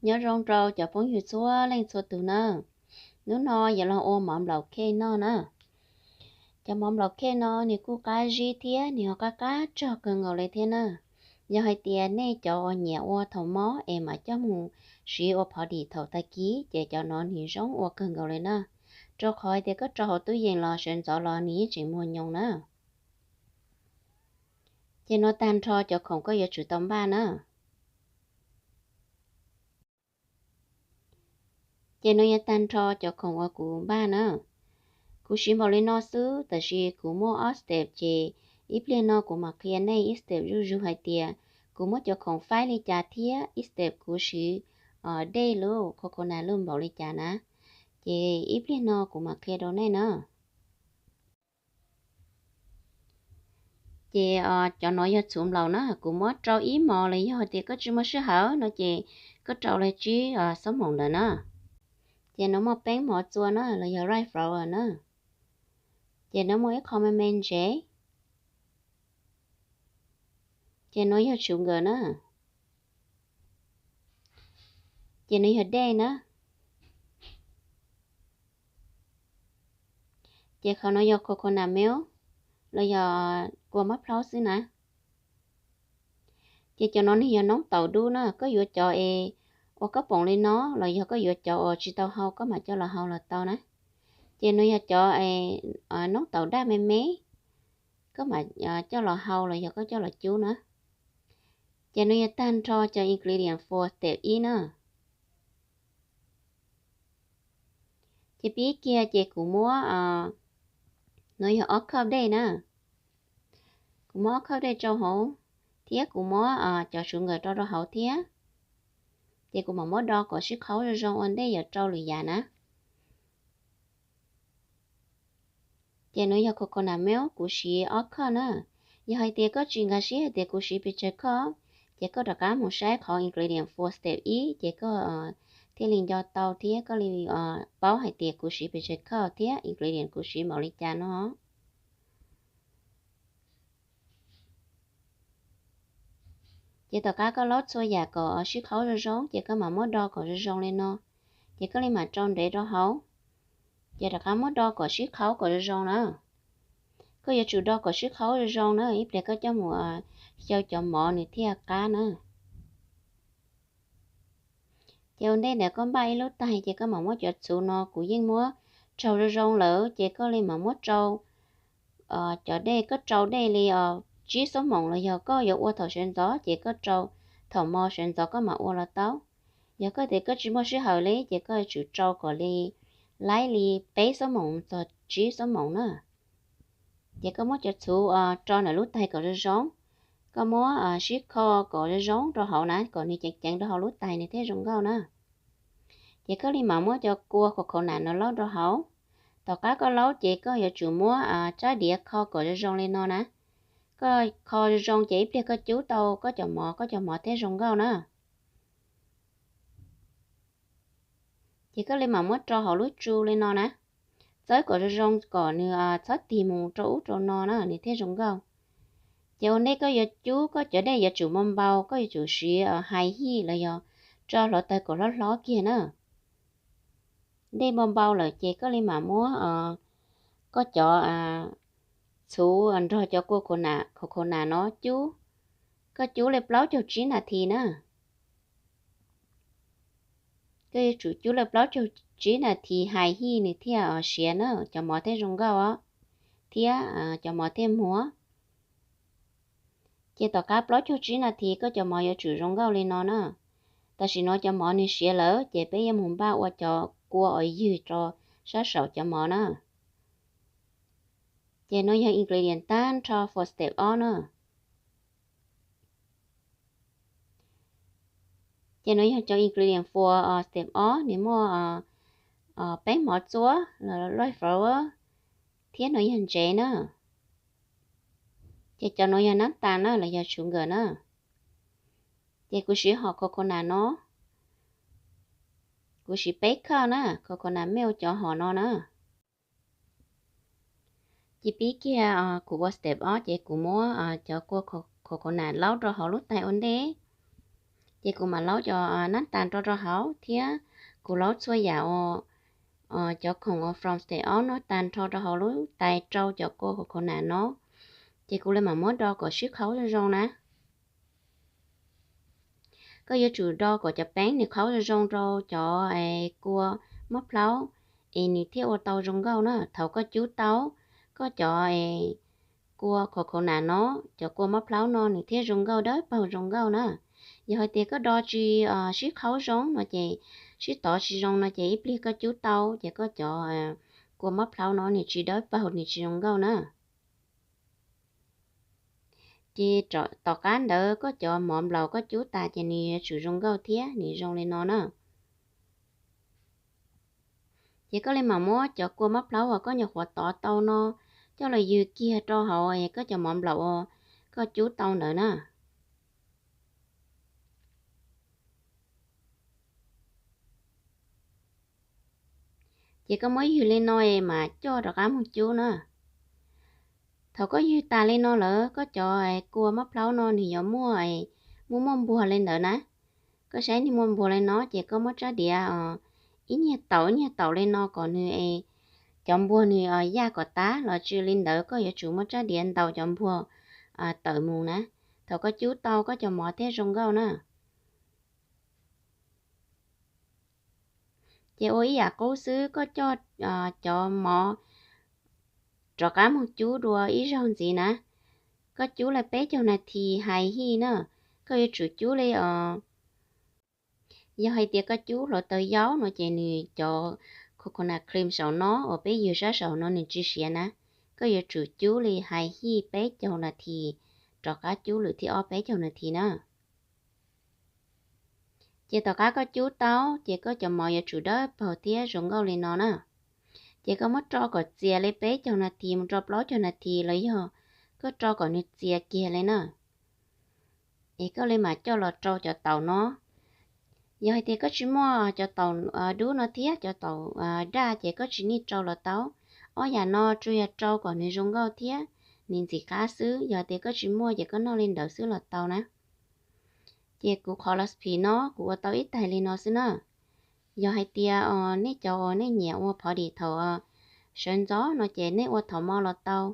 Nyob zoo rau cov phooj ywg txhua leej txhua tus na. Hnub no yuav los ua mov nplaum khej noj na. Cov mov nplaum khej no nws kuj qab zib thiab nws ho qab qab tsog kawg nkaus li thiab na. Yog hais tias nej cov uas nyiam ua thaum mob es mam coj mus siv ua phov dim thaum tag kis ces cov no nws zoo ua kawg nkaus li na. Rau qhov hais tias koj rau hauv tub yees los sawv ntxov los nws yeej tseem muag nyoos na. Ces no tag nrho cov khoom koj yuav tsum tau npaj na. Ces no yog tag nrho cov khoom uas kuv npaj na. Kuv siv npaum li no xwb tab sis kuv muaj ob step ces ib pliag no kuv mam qhia nej ib step zuj zus hais tias kuv muab cov khoom faib li cas thiab ib step kuv siv dej lub coconut lub npaum li cas na. Ces ib pliag no kuv mam qhia rau nej na. Ces cov no yog txhuv nplaum na, kuv muab rau ib mov los yog tias koj tsis muaj sij hawm no ces koj rau li tsib xob moom ntawd na. Ces no muaj peeb mov txua na los yog rice flour na. Ces no muaj ib qho me me ntsev. Ces no yog sugar na. Ces no yog dej na. Ces qhov no yog coconut milk los yog kua mab plhaub xwb na. Ces cov no nws yog noob taum dub na, koj yuav cov es ua koj poom li no los yog koj yuav cov uas tsis tau hau koj mam coj los hau los tau na. Ces no yog cov noob taum daj me me, koj mam coj los hau los yog koj coj los cub na. Ces no yog tag nrho cov ingredient for step ib na. Ces pib kiag ces kuv muab, no yog ob cup dej na. Kuv muab ob cup dej rau hauv, thiab kuv muab cov sugar rau rau hauv thiab. Ces kuv mam muab do kom sib qhaub zoo zoo ua ntej yuav rau lwm yam na. Ces no yog coconut milk kuv siv ob cup na. Yog hais tias koj tsis nkag siab hais tias kuv siv pes tsawg cup, ces koj rov qab mus saib qhov ingredient for step ib ces koj thiaj li nco tau thiab koj li paub hais tias kuv siv pes tsawg cup thiab ingredient kuv siv npaum li cas no. Ces tom qab koj laub txhua yam kom sib qhaub zoo zoo ces koj mam muab do kom zoo zoo li no. Ces koj li mam rau ntev rau hauv. Ces rov qab muab do kom sib qhaub kom zoo zoo na. Koj yuav tsum do kom sib qhaub zoo zoo na, ib pliag koj coj mus xyaw cov mov nws thiaj qab na. Ces ua ntej ntawd koj npaj ib lub tais ces koj mam muab cov txhuv no, kuv yeej muab raug zoo zoo lawm ces koj li mam muab rau cov dej, koj rau dej li tsib xuab moos los yog koj yuav ua thaum sawv ntxov ces koj rau thaum hmo sawv ntxov koj mam ua los tau. Yog koj tias koj tsis muaj sij hawm li ces koj yuav tsum rau kom li laib li peb xuab moos txog tsib xuab moos na. Ces koj muab cov txhuv rau ntawm lub tais kom zoo zoo, koj muab sib kho kom zoo zoo rau hauv na, kom nws ceev ceev rau hauv lub tais nws thiaj zoo nkauj na. Ces koj li mam muab cov kua coconut no laub rau hauv. Tom qab koj laub ces koj yuav tsum muab tsab diav kho kom zoo zoo li no na. Koj kho zoo zoo ces ib pliag koj cub tau koj cov mov, koj cov mov thiaj zoo nkauj na. Ces koj li mam muab rau hauv lub tsu li no na, txawb kom zoo zoo kom nws txhob tig mus rau ub rau no na nws thiaj zoo nkauj. Ces ua ntej koj yuav cub koj cov dej yuav tsum npau npau, koj yuav tsum siv hais hij los yog tso hluav taws kom hlob hlob kiag na. Dej npau npau lawm ces koj li mam muab koj cov txhuv nrog cov kua coconut no cub, koj cub li plaub caug tsib nas this na. Koj yuav tsum cub li plaub caug tsib nas this hais hij nws thiaj siav na, cov mov thiaj zoo nkauj os, thiab cov mov thiaj muag. Ces tom qab plaub caug tsib nas this koj cov mov yuav tsum zoo nkauj li no na. Tam sim no cov mov nws siav lawm ces peb yuav mus npaj ua cov kua uas ywg rau sab saum cov mov na. Ces no yog ingredient tag nrho for step ob na. Ces no yog cov ingredient for step ob, nws muaj peb mov txua, rice flour, thiab no yog ntsev na. Ces cov no yog nab tas na los yog sugar na. Ces kuv siv hom coconut no, kuv siv peb cup na, coconut milk cov hom no na. Ces pib kiag kuv ua step ob ces kuv muab cov kua coconut laub rau hauv lub tais ua ntej. Ces kuv mam laub cov nab tas nro rau hauv thiab kuv laub txhua yam uas cov khoom uas from step ob no tag nrho rau hauv lub tais rau cov kua khov khov nam no, ces kuv li mam muab do kom sib khaub zoo zoo na. Koj yuav tsum do kom cov peeb nws khaub zoo zoo rau cov kua mob plhaub es nws thiaj ua tau zoo nkauj na. Thaum koj cub tau koj cov kua khov khov nam no, cov kua mob plhaub no nws thiaj zoo nkauj dawb paug zoo nkauj na. Yog hais tias koj do tsis sib khaub zoo no ces, sib tov tsis zoo no ces ib pliag koj cub tau ces koj cov kua mob plhaub no nws tsis dawb paug nws tsis zoo nkauj na. Ces tom qab ntawd koj cov mov nplaum koj cub tas ces nws yuav tsum zoo nkauj thiab nws zoo li no na. Ces koj li mam muab cov kua mob plhaub uas koj nyuam qhuav tov tau no coj los ywg kiag rau hauv koj cov mov nplaum uas koj cub tau ntawd na. Ces koj muab ywg li no es mam coj rov qab mus cub na. Thaum koj ywg tas li no lawm koj cov kua mob plhaub no nws yuav muaj, muaj muaj npuag li ntawd na. Koj saib nws muaj npuag li no ces koj muab tsab diav ib nyuag taum ib nyuag taum li no kom nws, cov npuag nws yaj kom tas los tsis li ntawd koj yuav tsum muab tsab diav ntaus cov npuag tawm mus na. Thaum koj cub tau koj cov mov thiaj zoo nkauj na. Ces ua ib yam qub xwb koj coj cov mov rov qab mus cub dua ib zaug ntxiv na. Koj cub li peb caug nas this hais hij na. Koj yuav tsum cub li, yog hais tias koj cub hluav taws yau no ces nws cov coconut cream saum no uas peb ywg sab saum no nws tsis siav na. Koj yuav tsum cub li hais hij peb caug nas this, rov qab cub lwm thib ob peb caug nas this na. Ces tom qab koj cub tau ces koj cov mov yuav tsum dawb paug thiab zoo nkauj li no na. Ces koj muab rau kom txias li peb caug nas this mus rau plaub caug nas this los yog koj rau kom nws txias kiag li na. Es koj li mam coj los rau cov taum no. Yog hais tias koj tsis muaj cov taum dub no thiab cov taum daj ces koj tsis need rau los tau. Ob yam no tsuas yog rau kom nws zoo nkauj thiab nws ntxim qab xwb. Yog tias koj tsis muaj ces koj noj li ntawd xwb los tau na. Ces kuv qhov recipe no kuv ua tau ib taig li no xwb na. Yog hais tias nej cov uas nej nyiam ua party thaum sawv ntxov no ces nej ua thaum mo los tau.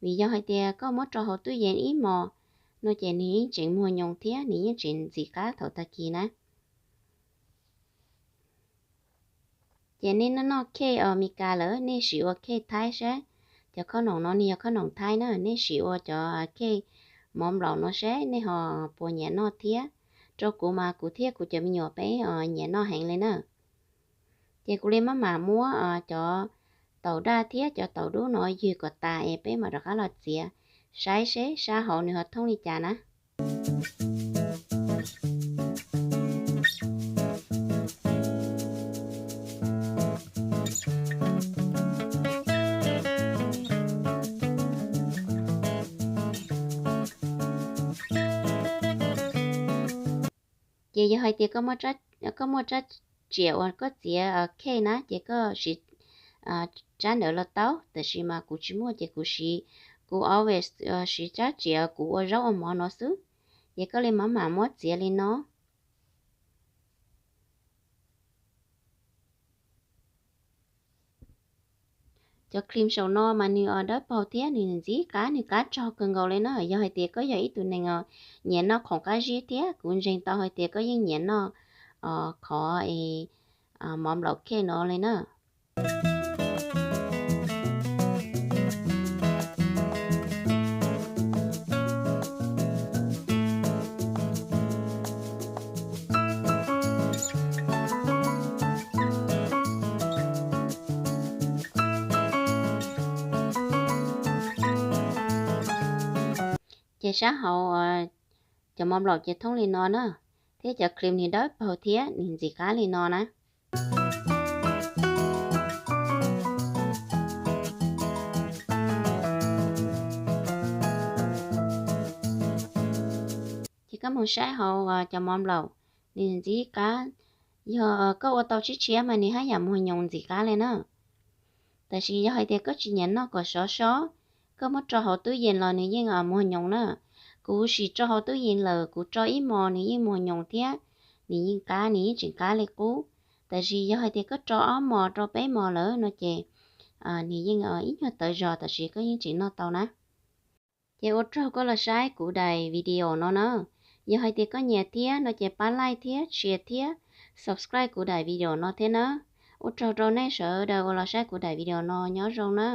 Vim yog hais tias koj muab rau hauv tub yees ib hmos no ces nws yeej tseem muag nyoos thiab nws yeej tseem ntxim qab thaum tag kis na. Ces nej noj noj cake Amelikas lawm nej sim ua cake Thaib seb. Cov khob noom no nws yog khob noom Thaib na, nej sim ua cov cake mov nplaum no seb nej ho puas nyiam noj thiab. Rau kuv mas kuv thiab kuv cov me nyuam peb nyiam noj heev li na. Ces kuv li maj mam muab cov taum daj thiab cov taum dub no ywg kom tas es peb mam rov qab los txiav, saib seb sab hauv nws ho thooj li cas na. Ces yog hais tias koj muaj tsab tsiam uas koj txiav cake na ces koj siv tsab ntawd los tau, tab sis mas kuv tsis muaj ces kuv siv, kuv always siv tsab tsiam kuv ua zaub ua mov no xwb. Ces koj li maj mam muab txiav li no. Cov cream saum no mas nws dawb paug thiab nws ntxim qab, nws qab tsog kawg nkaus li na. Yog hais tias koj yog ib tug neeg nyiam noj khoom qab zib thiab kuv ntseeg tau hais tias koj yeej nyiam noj qhov mov nplaum cake no li na. Ces sab hauv cov mov nplaum ces thooj li no na, thiab cov cream nws dawb paug thiab nws ntxim qab li no na. Ces koj mus saib hauv cov mov nplaum, nws ntxim qab, yog koj ua tau tshiab tshiab mas nws haj yam muag nyoos ntxim qab li na. Tab sis yog hais tias koj tsis nyiam noj kom sov so, koj muab tso hauv tub yees los nws yeej muag nyoos na. Kuv sim tso hauv tub yees lawm, kuv tso ib hmos nws yeej muag nyoos thiab nws yeej qab, nws yeej tseem qab li qub. Tab sis yog hais tias koj rau ob mos rau peb mos lawm no ces nws yeej ib nyuag tawv zog tab sis koj yeej tseem noj tau na. Ces ua tsaug koj los saib kuv daim video no na. Yog hais tias koj nyiam thiab no ces pab like thiab share thiab subscribe kuv daim video no thiab na. Ua tsaug rau nej sawv daws uas los saib kuv daim video no, nyob zoo na.